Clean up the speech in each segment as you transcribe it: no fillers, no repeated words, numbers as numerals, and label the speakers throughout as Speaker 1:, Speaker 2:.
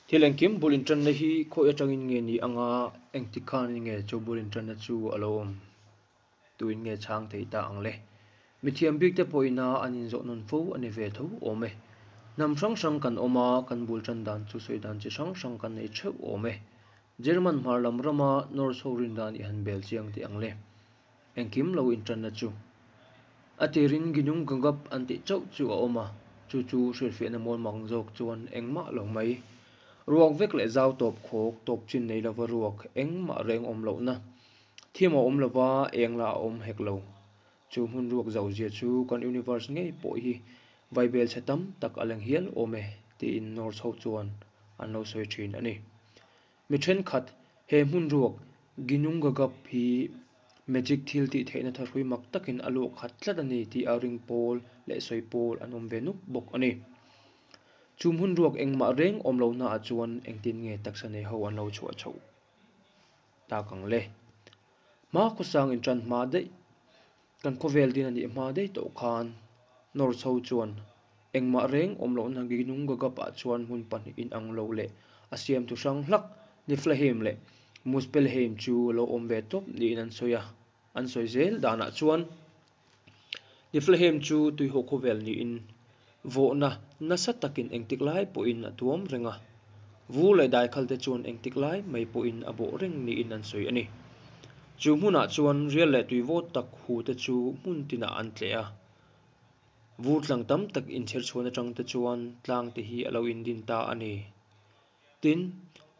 Speaker 1: Thil engkim bul inṭanna hi khawi aṭangin nge ni anga engtik khanin nge chu bul inṭanna chu a lo awm? Tuin nge chhang thei ta ang le? Mithiam bikte pawhin a an inzawh nawn fo a ni ve tho awm e. Hnam hrang hrang kan awm a, kan bul ṭan dan chu sawi dan chi hrang hrang kan nei ṭheuh awm e. German hmar lam rama Norse ho rin dan i han bel chiang teh ang le. Engkim lo inṭanna chu a tirin Ginnungagap an tih chauh chu a awm a, chu chu hrilhfiahna mualmang zawk chuan engmah lo mai. Ruak vek leh zau tawp khawk tawp chin nei lova ruak engmah reng awm lohna Thim a awm lova, eng lah a awm hek lo. Chu hmun ruak zau zia chu kan universe ngei pawh hi vaibel chhe tam tak a leng hial awm e, tiin Norse ho chuan an lo sawi thin a ni. Mi thenkhat, he hmun ruak Ginnungagap hi magic thil tih theihna thahrui mak takin a luah khat tlat a ni tih a ring pawl leh sawi pawl an awm ve nuk bawk a ni. Chu hmun ruak engmah reng awm lohnaah chuan engtin nge taksa nei ho an lo chhuah chhoh? tak ang le. Hma khawsang in tan hma daih, kan khawvel din a nih hma daih tawh khan North ho chuan engmah reng awm lohna Ginnungagap ah chuan hmun pahnih in ang lo leh a siamtu hrang hlak Niflheim leh Muspelheim chu lo awm ve tawp niin an sawi a, an sawi zel danah chuan Niflheim chu tuihaw khawvel niin vawhna nasa takin engtik lai pawhin a tuam reng a, vur leh daikhal te chuan engtik lai mai pawhin a bawh reng niin an sawi a ni. Chu hmunah chuan rial leh tuivawt tak hu te chu hmun tinah an tleh a, vur tlang tam tak inchher chhuan atang te chuan tlang te hi a lo indin ta a ni. Tin,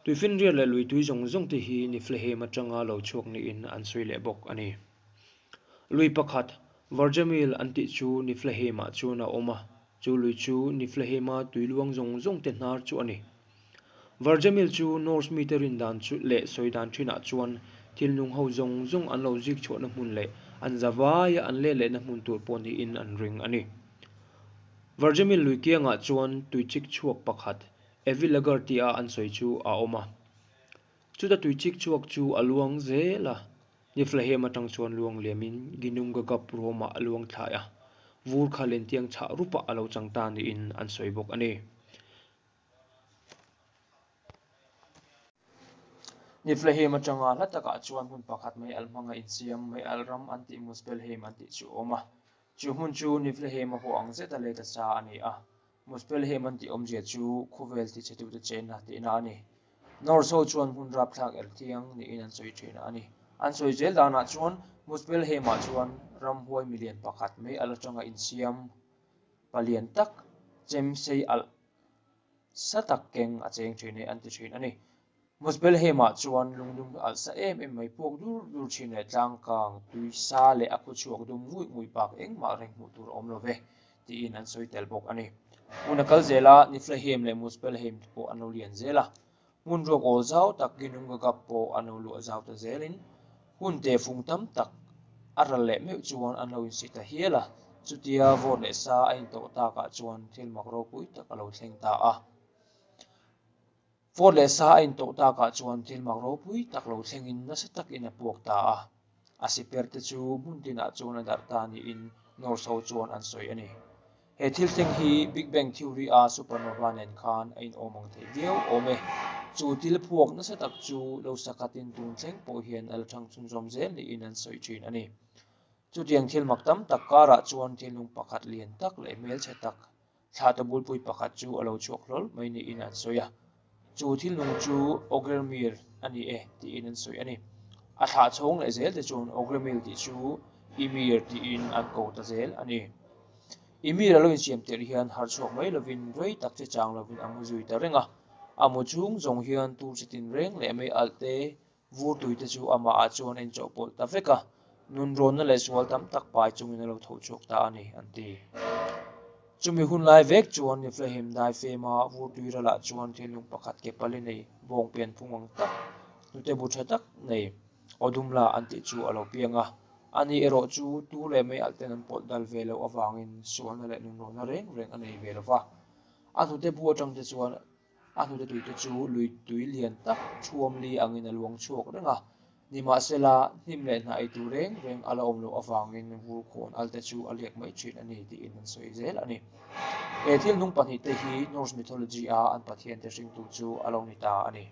Speaker 1: tuifinriat leh lui tui zawng zawng te hi Niflheim atanga lo chhuak niin an sawi leh bawk a ni. Lui pakhat, Varjamil an tih chu Niflheim-ah chuan a awm a, chu lui chu Niflheim-a tui luang zawng zawng te hnar chu a ni. Varjamil chu Norse mite rin dan chu leh sawi dan thinah chuan thil nung ho zawng zawng an lo zik chhuahna hmun leh an zavaia an let lehna hmun tur pawh niin an ring a ni. Varjamil lui kiangah chuan tuichik chhuak pakhat, Evilagar tia an sawi chu a awm a. Chuta tuichik chhuak chu a luang zel a, Niflheim atang chuan luang liamin Ginnungagap ruamah a luang thlai a, vur kha lentiang chhah rupah a lo chang ta niin an sawi bawk a ni. Niflheim atanga hla takah chuan hmun pakhat mei alh hmanga insiam, mei alh ram an tih Muspelheim an tih chu a awm a. Chu hmun chu Niflheim a haw ang zeta let a sa a ni a, Muspelheim an tih awmzia chu khawvel tichhetute chenna tihna a ni. Norse ho chuan hmun rapthlak er thiang niin an sawi thin a ni. An sawi zel danah chuan Muspelheim-ah chuan ramhuai milian pakhat mei alh atanga insiam palian tak chem sei alh sa tak keng a cheng thin e an ti thin a ni. Muspelheim-ah chuan lungdum alh sa em em mai puak dur dur thin leh tlangkang, tui sa leh a khu chhuak dum nguih nguih bak engmah reng hmuh tur a awm lo ve, tiin an sawi tel bawk a ni. Hmun a kal zel a, Niflheim leh Muspelheim te pawh an lo lian zel a. Hmun ruak awl zau tak Ginnungagap pawh an lo luah zau ta zelin hun te fung tam tak a ral leh meuh chuan an lo insi ta hial a. Chutia vawt leh sa a intawh takah chuan thil mak ropui tak a lo thleng ta a. Fort leh sa a intawh takah chuan thil mak ropui tak lo thlengin nasa takin a puak ta a, a siper te chu hmun tinah chuan a darh ta niin Norse ho chuan an sawi a ni. He thil thleng hi Big Bang Theory a supernova nen khan a inawm ang thei viau awm e. Chu thil phuak nasa tak chu lo sakhatin tun thleng pawh hian a la thang chhunzawm zel niin an sawi thin a ni. Chutiang thil mak tam tak karah chuan thilnung pakhat lian tak leh hmelchhe tak Thlahte bulpui pakhat chu a lo chhuak hlawl mai niin an sawi a, chu thil nung chu Ogremir a ni e tiin an sawi a ni. A thlah chhawng leh zel te chuan Ogremil tih chu Ymir tiin an ko ta zel a ni. Ymir a lo insiam tirh hian harh chhuak mai lovin rei tak che chang lovin a mu zui ta reng a, a mu chung zawng hian tur chi tin reng leh mei alh te Vur tuite chu amahah chuan a inchawhpawlh ta vek a, nunrawnna leh sual tam tak pai chungin a lo tho chhuak ta a ni, an ti. Chumi hun lai vek chuan Niflheim dai fema vur tui ralah chuan thilnung pakhat ke pali nei, bawng pian phung ang tak, hnute bu tha tak nei, Odumla an tih chu a lo piang a. Ani erawh chu tu leh mei alh ten an pawlh dal ve loh avangin sualna leh nunrawnna reng reng a nei ve lo va. A hnute bu atang te chuan A hnute tuite chu lui tui lian tak thuam li angin a luang chhuak reng a, nimahsela hnim leh hnah ei tur reng reng a la awm loh avangin vur khawn alte chu a liak mai thin a ni tiin an sawi zel a ni. He thil nung pahnihte hi Norse mythology-a an pathiante hringtu chu a lo ni ta a ni.